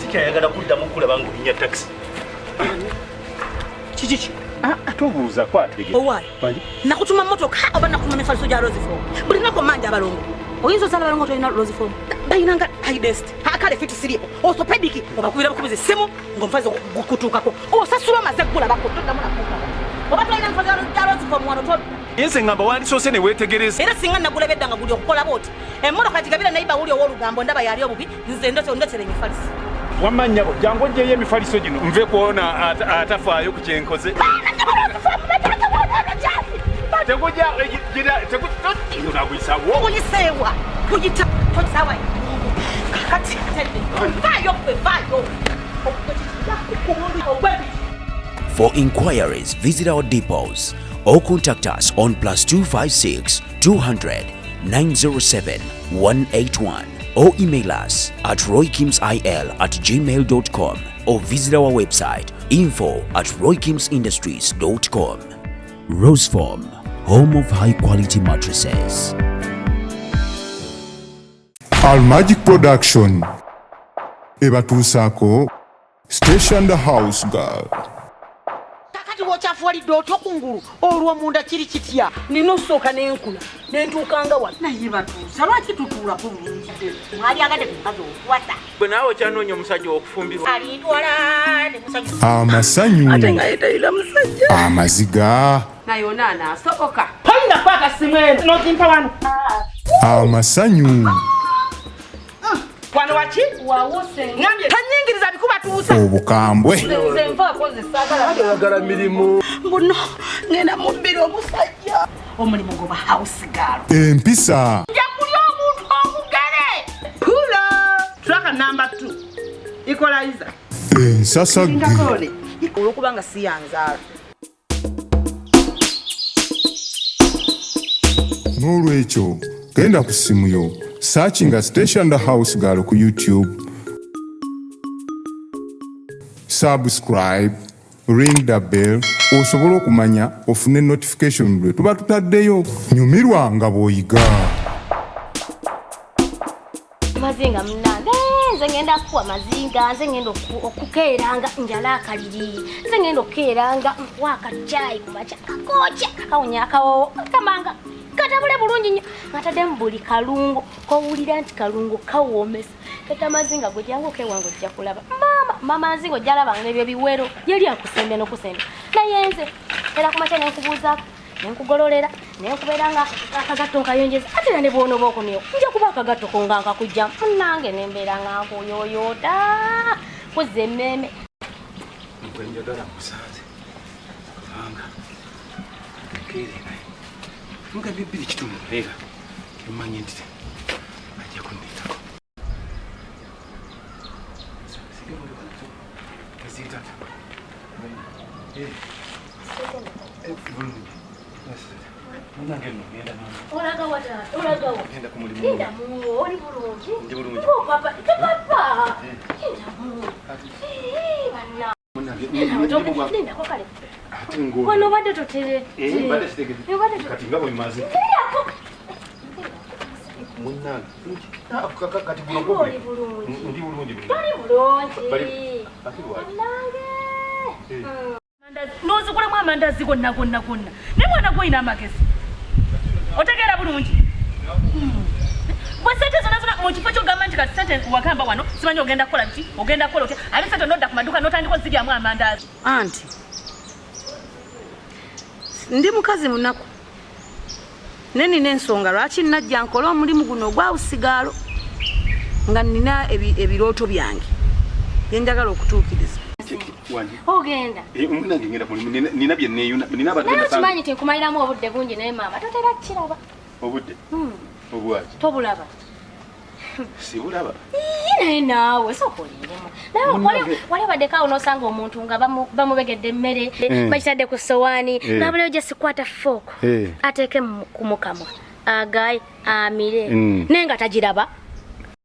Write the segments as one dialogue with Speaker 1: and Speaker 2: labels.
Speaker 1: Sikyayagala kuddamu kulaba ng'olinnya takisi.
Speaker 2: Kiki ki?
Speaker 1: Tobuuza kwatege.
Speaker 2: Owaayi. Nakutuma mmotoka oba nakutuma mifaliso gya Roseform. Buli lunaku mmanja abalongo. Oyinza ozaala abalongo tolina Roseform. Bayinanga high density. Akale fit siripo. Orthopedic obakubira bukubizi essimu ng'omufaliso gukutuukako. Osasula omaze kugulabako toddamu nakuukako. Oba tolina mifaliso gya Roseform wano todda.
Speaker 3: Nze ngamba wandisoose ne weetegereza.
Speaker 2: Era singa nagulaba edda nga guli okukola bw'oti. Emmotoka gigabira nayiba wuli ow'olugambo ndaba yali obubi nze ndotera emifaliso.
Speaker 3: Wamma nnyabo jangu oggyeyo emifaliso gino nve kwona atafaayo ku kye nkoze.
Speaker 2: Kuyiseewa kuyita tosawa kakati vaayo gwe vaayo.
Speaker 4: For inquiries, visit our depots or contact us on +256 200 907 181 or email us at roykimsil@gmail.com or visit our website info@roykimsindustries.com. Roseform, home of high quality mattresses.
Speaker 5: Almagic Production ebatuusaako Station the House Girl.
Speaker 6: Kakati wokyafuwalidde otyo kungulu olwo munda kiri kitya?
Speaker 2: Nina osooka nenkula nentuukanga wano.
Speaker 6: Naye batuusa lwaki tutuulako bulungi?
Speaker 2: Mwali agadde ku mukazi okuwasa.
Speaker 7: Gwe naawe okyanoonya omusajja okufumbirwa.
Speaker 2: Alitwala ne musajja.
Speaker 5: Amasanyu.
Speaker 2: Ate nga yetalina musajja.
Speaker 5: Amaziga.
Speaker 8: Naye onaana asoboka.
Speaker 6: Tolina kwata simu eno n'ogimpa wano.
Speaker 5: Amasanyu.
Speaker 6: Wano waki?
Speaker 8: Wawuse.
Speaker 6: Ngambye tanyingiriza bikubatuusa.
Speaker 5: Obukambwe.
Speaker 8: Nze nvaako nze saagala.
Speaker 1: Ayagala mirimu.
Speaker 2: Mbuno ngenda mubbira omusajja. Omulimu goba house girl.
Speaker 5: Empisa.
Speaker 6: Nja kulya omuntu omugere. Pulo. Track number 2. Equalizer.
Speaker 5: Ensasagge.
Speaker 2: Olw'okuba nga si yanzaala.
Speaker 5: N'olwekyo genda ku ssimu yo searchinga Station the House Girl ku YouTube, subscribe, ring the bell osobole okumanya ofune notification lwe tuba tutaddeyo. Nyumirwa nga bw'oyiga.
Speaker 9: Mazinga munange, nze ngenda kuwa mazinga, nze ngenda okukeeranga njala akaliri, nze ngenda okukeeranga nkuwa akacaayi ku makya kakooca kakawonya akawoowo kamanga katabule bulungi nnyo nga taddemu buli kalungo kowulira nti kalungo kawoomesa. Kata mazinga gwe jangu okewange ojja kulaba maama, maama nzinga ojja alabanga ebyo biwero yali akusembya n'okusembya, naye nze era ku makya nenkubuuzaako nenkugololera nenkubeera nga akagatto nkayonjeza, ate era ne bw'onooba okomyewo nja kuba akagatto ko nga nkakugyamu munnange nembeera nga nkuyoyoota kuzza emmeeme.
Speaker 3: Gwe njagala nkusanze kubanga nkeere naye nga bibiri kitundu naye mmanyi nti ajja kunneetako.
Speaker 9: Olagawa taata, olagawa.
Speaker 3: Ngenda ku mulimu.
Speaker 9: Lindamu, oli bulungi?
Speaker 3: Ndi bulungi.
Speaker 9: Ng'opapa, topapa. Lindamu. Ee, banna. Lindako kale.
Speaker 3: Ate ng'oli.
Speaker 9: Wano obadde toteredde.
Speaker 3: Mbadde sitegedde.
Speaker 9: Obadde
Speaker 3: Kati nga bwe mmaze.
Speaker 9: Lindako.
Speaker 3: Munnange. Kati guno gwo
Speaker 9: Oli bulungi.
Speaker 3: Ndi bulungi bulungi.
Speaker 9: Toli bulungi.
Speaker 3: Ate lwaki?
Speaker 9: Bannange.
Speaker 8: N'ozigulamu amandazi gonna gonna gonna. Naye mwana gwe olina amagezi. Otegeera bulungi. Bwe ssente zonna zonna mu kifo ky'ogamba nti kati ssente wagamba wano simanyi ogenda kukola biki, ogenda kukola otya, ate ssente n'odda ku maduuka n'otandika oziryamu amandaazi.
Speaker 2: Anti ndi mukazi munaku naye nina ensonga lwaki najja nkole omulimu guno ogwa busigaalo nga nina ebirooto byange bye njagala okutuukiriza.
Speaker 9: Ogenda.
Speaker 3: Munange ngenda ku mulimu, nina bye neeyuna, nina abantu
Speaker 9: Naye
Speaker 3: be nasanga.
Speaker 9: okimanyi nti nkumaliramu obudde bungi naye maama totera kukiraba.
Speaker 3: Obudde? Obwaki?
Speaker 9: Tobulaba.
Speaker 3: Sibulaba.
Speaker 9: Ii, naye naawe sooka olindemu. Naye wali obaddeko awo n'osanga omuntu nga bamubegedde emmere, bakitadde ku ssowaani, n'abulayo gye sikwata fork, ateeke ku mukamwa, agaye, amire, naye nga tagiraba.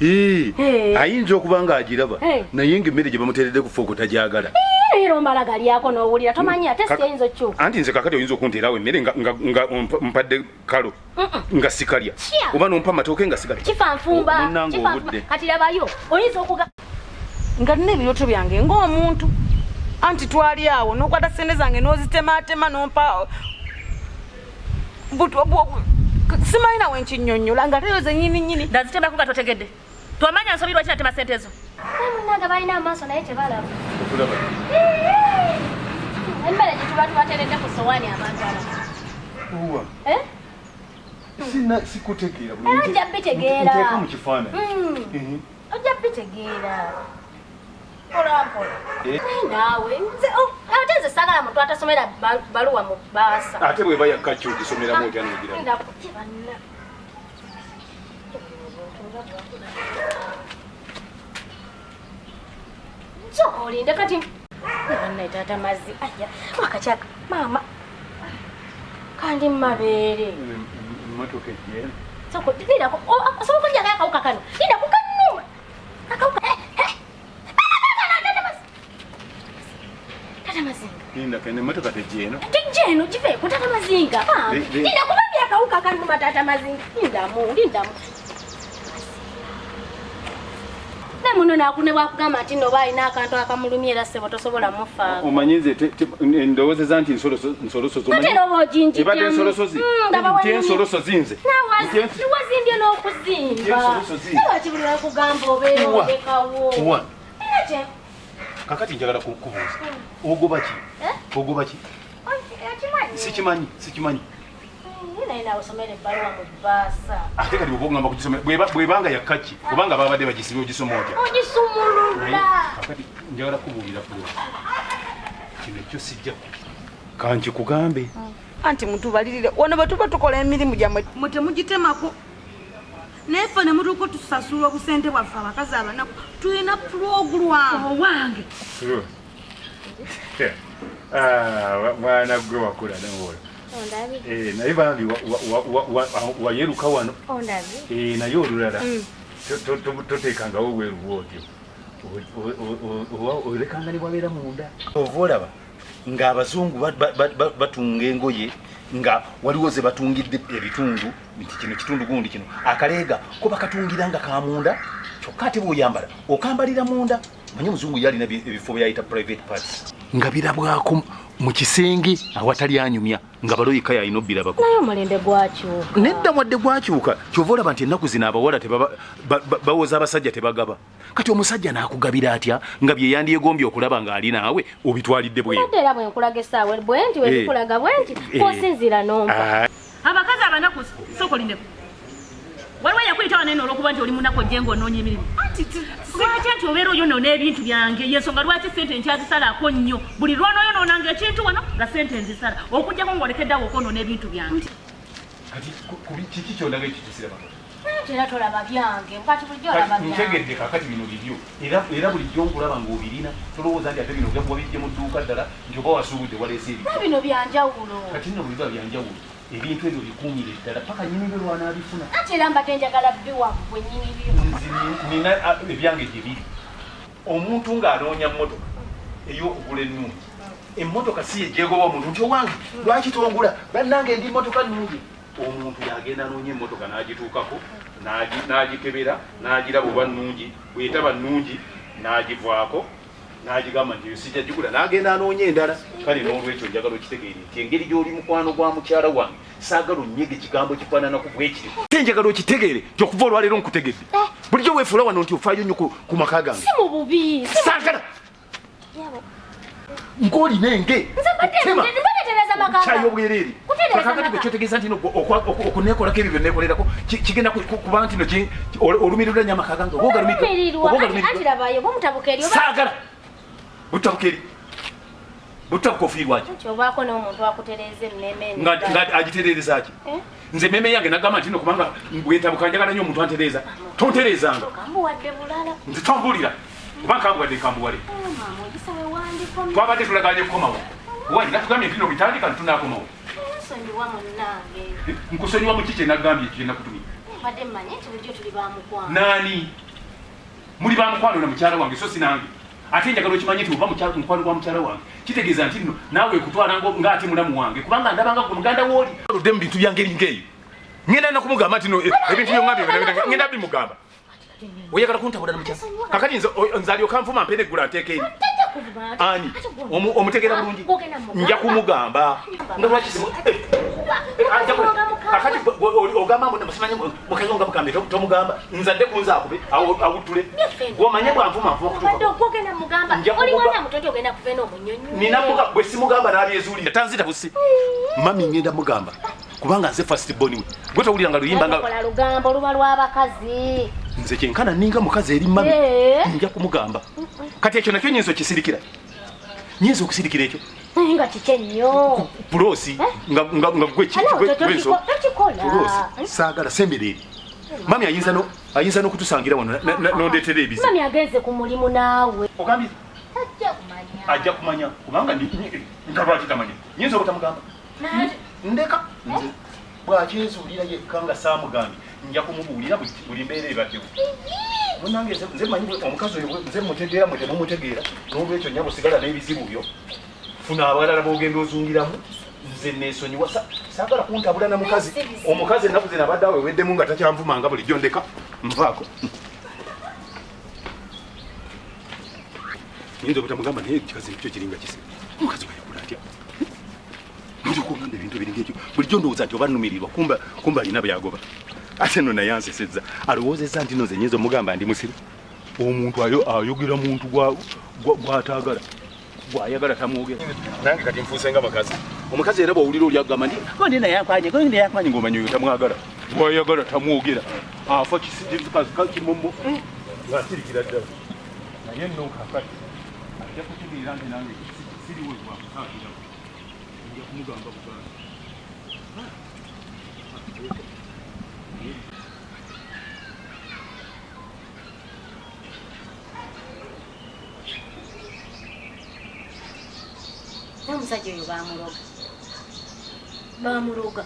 Speaker 3: Ayinza okuba ng'agiraba, naye ng'emmere gye bamuteeredde ku fork tagyagala.
Speaker 9: Era omala galyako n'owulira, tomanyi ate si eyinza okukyuka.
Speaker 3: Anti nze kakati oyinza okunteerawo emmere nga mpadde kalo nga sikalya.
Speaker 9: Kya.
Speaker 3: Oba nompa amatooke nga sikalya.
Speaker 9: Kifa nfumba,
Speaker 3: Munnange
Speaker 9: kifa
Speaker 3: obudde.
Speaker 9: nfumba. Kati labayo, oyinza okuga
Speaker 6: Nga nina ebirooto byange ng'omuntu. Anti twali awo n'okwata ssente zange n'ozitemaatema n'ompa simanyi nawe nkinnyonnyola nga teyo zennyini nnyini.
Speaker 8: Ndazitemako nga totegedde. Twamanya nsobi lwaki natema ssente zo.
Speaker 9: Munnange balina amaaso naye tebalaba. Emmere gye tuba tubateredde ku ssowaani abantu abo. Eh?
Speaker 1: Sina sikutegeera bulungi.
Speaker 9: Era ojja bitegeera.
Speaker 1: Nteeka mu kifaananyi.
Speaker 9: Ojja bitegeera. Mpola mpola. Naawe nze ate nze saagala muntu atasomera baluwa mu bbaasa.
Speaker 3: Ate bw'eba yakka ogisomeramu otya n'ogiraba?
Speaker 9: Ndakuti banna. Sooka olinde kati. Bannaye taata mazzi aya wakakyaka maama kandi mabeere.
Speaker 3: Emmotoka ejje.
Speaker 9: Sooka lindako osobola okuggyako akawuka kano. Lindako kannuma. Akawuka. Tata Mazinga.
Speaker 3: Linda kene emmotoka tejje eno.
Speaker 9: Tejje eno giveeko tata Mazinga. Linda kuba akawuka kannuma tata Mazinga. Lindamu lindamu. Muno nakune bwakugamba nti no balina akantu akamulumye era ssebo tosobola mufaako.
Speaker 3: Omanyi nze ndowoozezza nti nsolosozi
Speaker 9: omanyi. Ate n'oba oginjijjamu.
Speaker 3: Ebadde nsolosozi. Nti ensolosozi nze.
Speaker 9: Wazimbye n'okuzimba. Lwaki buli lwakugamba obeera olekawo?
Speaker 3: Kakati njagala kukubuuza. Ogoba ki? Ogoba ki? Sikimanyi, sikimanyi.
Speaker 9: Naye naawe osomera ebbaluwa mu bbaasa.
Speaker 3: Ate kati bw'oba ogamba kugisomera bw'ebanga ya kaki kubanga babadde bagisibye ogisoma otya?
Speaker 9: Ogisumulula.
Speaker 3: Kakati njagala kubuulira Flora. Kino kyo sijja kankikugambe.
Speaker 6: Anti mutubalirire wano bwe tuba tukola emirimu gyammwe mwe temugitemako. Naye ffe ne mutuuka otusasula obusente bwaffe abakazi abanaku tulina pulogulaamu.
Speaker 8: Owange.
Speaker 3: Mwana gwe wakula nawola. Naye bambi wayeruka wano. Naye olulala toteekangawo bweru bwotyo. Olekanga ne bwabeera munda. Ova olaba ng'abazungu batunga engoye nga waliwo ze batungidde ebitundu nti kino kitundu gundi kino akaleega ko bakatungira nga ka munda kyokka ate bw'oyambala okambalira munda. Manyi omuzungu yalina ebifo byayita private parts nga birabwako mu kisenge awatali anyumya nga baloyika yalina obbirabako.
Speaker 9: Naye omulembe gwakyuka.
Speaker 3: Nedda wadde gwakyuka kyova olaba nti ennaku zino abawala bawoza abasajja tebagaba. Kati omusajja n'akugabira atya nga bye yandyegombye okulaba ng'ali naawe obitwalidde bweru.
Speaker 9: Ate era bwe nkulaga essaawa bwe nti bwe nkulaga bwe nti kw'osinziira n'ompa.
Speaker 8: Abakazi abanaku sooka olindeko. Waliwo eyakuyita wano eno olw'okuba nti oli munaku ojje ng'onoonya emirimu. Lwaki nti obeera oyonoona ebintu byange? Y'ensonga lwaki ssente nkyazisalako nnyo. Buli lw'onooyonoonanga ekintu wano nga ssente nzisala. Okuggyako ng'olekeddeawo okwonoona ebintu byange.
Speaker 3: Kati kiki ky'ondaga ekitusira bano?
Speaker 9: Era tolaba byange, kati bulijjo olaba byange.
Speaker 3: Ntegedde kaakati bino bibyo. Era bulijjo nkulaba ng'obirina. Tolowooza nti ate bino wabijje mu dduuka ddala nti oba wasuubudde waleese ebipya.
Speaker 9: Bino byanjawulo.
Speaker 3: Kati nno bwe biba byanjawulo. Ebintu ebyo bikuumire ddala paka nnyini byo lw'anaabifuna.
Speaker 9: Ate era mbadde njagala biwa ggwe nnyini byo.
Speaker 3: Nze nina ebyange gye biri. Omuntu ng'anoonya mmotoka ey'okugula ennungi. Emmotoka si ye gyegoba omuntu nti owange lwaki tongula bannange ndi mmotoka nnungi. Omuntu yagenda anoonya emmotoka n'agituukako n'agikebera n'agiraba oba nnungi bw'etaba nnungi n'agivaako n'agigamba nti sijja gigula n'agenda anoonya endala. Kale n'olwekyo njagala okitegeere nti engeri gy'oli mukwano gwa mukyala wange saagala onnyege kigambo kifaananako bwe kiri. Ate njagala okitegeere nti okuva olwaleero nkutegedde. Bulijjo weefuula wano nti ofaayo nnyo ku maka gange.
Speaker 9: Si mu bubi.
Speaker 3: Saagala. Ng'olina enge. Kyayo obwereere. Kakati gwe kyotegeeza nti okuneekolako ebyo bye neekolerako kigenda kuba nti no olumirirwa nnyo amaka gange oba ogalumirirwa. Saagala. Butabuka eri. Butabuka ofiirwa ki?
Speaker 9: Nti obaako n'omuntu akutereeza emmeeme.
Speaker 3: Nga agitereereza ki? Nze emmeeme yange nagamba nti no kubanga bwe ntabuka njagala nnyo omuntu antereeza. Tontereezanga.
Speaker 9: Kambuwadde bulala.
Speaker 3: Nze tombuulira. Kuba nkambuwadde nkambuwale. Twabadde tulagaanye kukomawo. Wali natugambye nti no bitandika ntunaakomawo.
Speaker 9: Nsonyiwa munnange.
Speaker 3: Nkusonyiwa mu ki kye nagambye kye nakutumye?
Speaker 9: Mbadde mmanyi nti bulijjo tuli ba mukwano.
Speaker 3: Naani? Muli ba mukwano na mukyala wange so si nange. Ate njagala okimanye nti oba mukwano gwa mukyala wange kitegeeza nti nno naawe ekutwala ng'ate mulamu wange kubanga ndabanga gwe muganda wooli. Oludde mu bintu byange eringa eyo. Ngenda nakumugamba nti no ebintu byongambye ngenda bimugamba. Oyagala kuntabula na mukyala. Kakati nze nzalyoka nvuma mpe neggula nteeka eri. Ani? Omutegeera bulungi. Nja kumugamba. Nga lwaki simu. Kakati ogamba mbu simanyi mukazi nga mugambe tomugamba. Nze adde ku nze akube awuttule. Gw'omanye bw'anvuma nvuma okutuuka.
Speaker 9: Ogenda mugamba. Oli mwana muto nti ogenda kuva eno omunyonyo.
Speaker 3: Nina muga bwe simugamba n'abyezuulira. Tanzita busi. Mami ngenda mugamba. Kubanga nze first born we. Gwe towulira nga luyimba nga
Speaker 9: kola lugambo luba lw'abakazi.
Speaker 3: Nze kyenkana ninga mukazi eri mami. Nja kumugamba. Kati ekyo nakyo nyinza okisirikira. Nyinza okusirikira ekyo.
Speaker 9: Nga kiki nnyo.
Speaker 3: Pulosi nga nga nga gwe
Speaker 9: kiki. Pulosi
Speaker 3: saagala sembereri. Mami ayinza n'okutusangira wano n'ondeetera ebizibu.
Speaker 9: Mami agenze ku mulimu naawe.
Speaker 3: Ogambye
Speaker 9: ajja kumanya.
Speaker 3: Ajja kumanya kubanga nga lwaki tamanya. Nyinza obutamugamba. Ndeka nze bw'akyezuulira yekka nga saamugambye nja kumubuulira buli mbeera ebaddewo. Munnange nze mmanyi omukazi oyo nze mutegeera mwe temumutegeera n'olwekyo nnyabo sigala n'ebizibu byo. Funa abalala b'ogenda ozungiramu nze neesonyiwa saagala kuntabula na mukazi. Omukazi ennaku zino abadde aweweddemu nga takyanvumanga bulijjo ndeka nvaako. Nyinza obutamugamba naye ekikazi kyo kiringa kisibu. Omukazi wayakula atya? Nokugamba ebintu biringa ekyo bulijjo ndowooza nti oba nnumirirwa kumba alina by'agoba. Ate nno naye ansesezza alowoozezza nti nno nze nnyinza omugamba ndi musiru. Omuntu ayogera muntu gw'ataagala gw'ayagala tamwogera. Nange kati nfuuse nga bakazi. Omukazi era bw'owulira oli agamba nti ndi naye akwanye ndi naye akwanye ng'omanyi oyo tamwagala. Gw'ayagala tamwogera. Afa kimommo ng'asirikira ddala. Naye nno kaakati ajja kutegeera nti nange siriwo gwakusaakira. Nja kumugamba buganda.
Speaker 9: Omusajja oyo baamuloga. Baamuloga.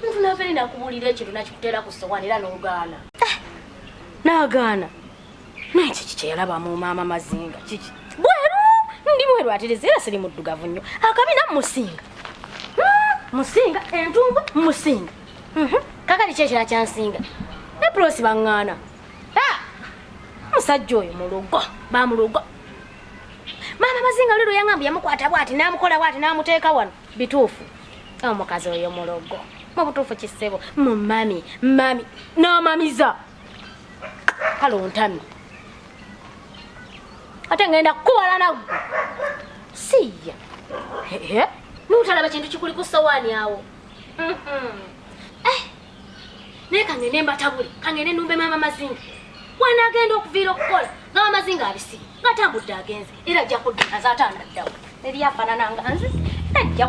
Speaker 9: Nfuna feri nakubuulira ekintu nakikuteera ku ssowaani era n'ogaana. N'agaana. Naye kiki kye yalaba mu maama Mazinga? Kiki? Bweru! Ndi bweru atereza era siri muddugavu nnyo. Akabina musinga. Musinga, entumbwe musinga. Kakati ki ekirala kyansinga? Ne Prosi baŋŋaana. Omusajja oyo mulogo, bamulogo. Maama Mazinga lero yangamba yamukwata bw'ati n'amukola bw'ati n'amuteeka wano. Bituufu. Omukazi oyo mulogo. Mu butuufu kisebo. Mu mami, mami, n'amamiza. Kale ontami. Ate ngenda kukuwala naggwe. Siya. Nuutalaba kintu kikuli ku ssowaani awo. Naye kangende mbatabule, kangende nnumbe maama Mazinga. Wanaagenda okuviira okukola, nga maama Mazinga abisiye, ng'atambudde agenze, era ajja kudda aze ate anaddawo. Eri afaanana nga nze, ajja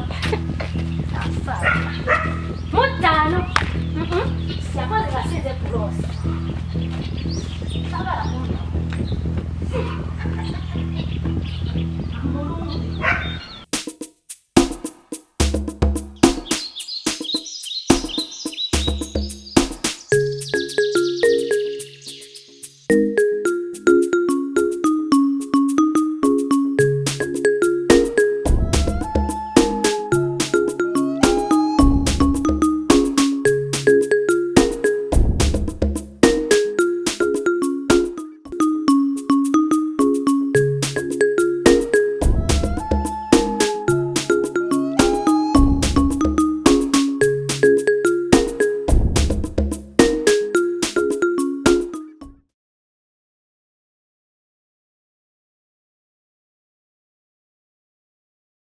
Speaker 9: mu ttaano. Yakoze kasinze kuloosa. Saagala kundaba.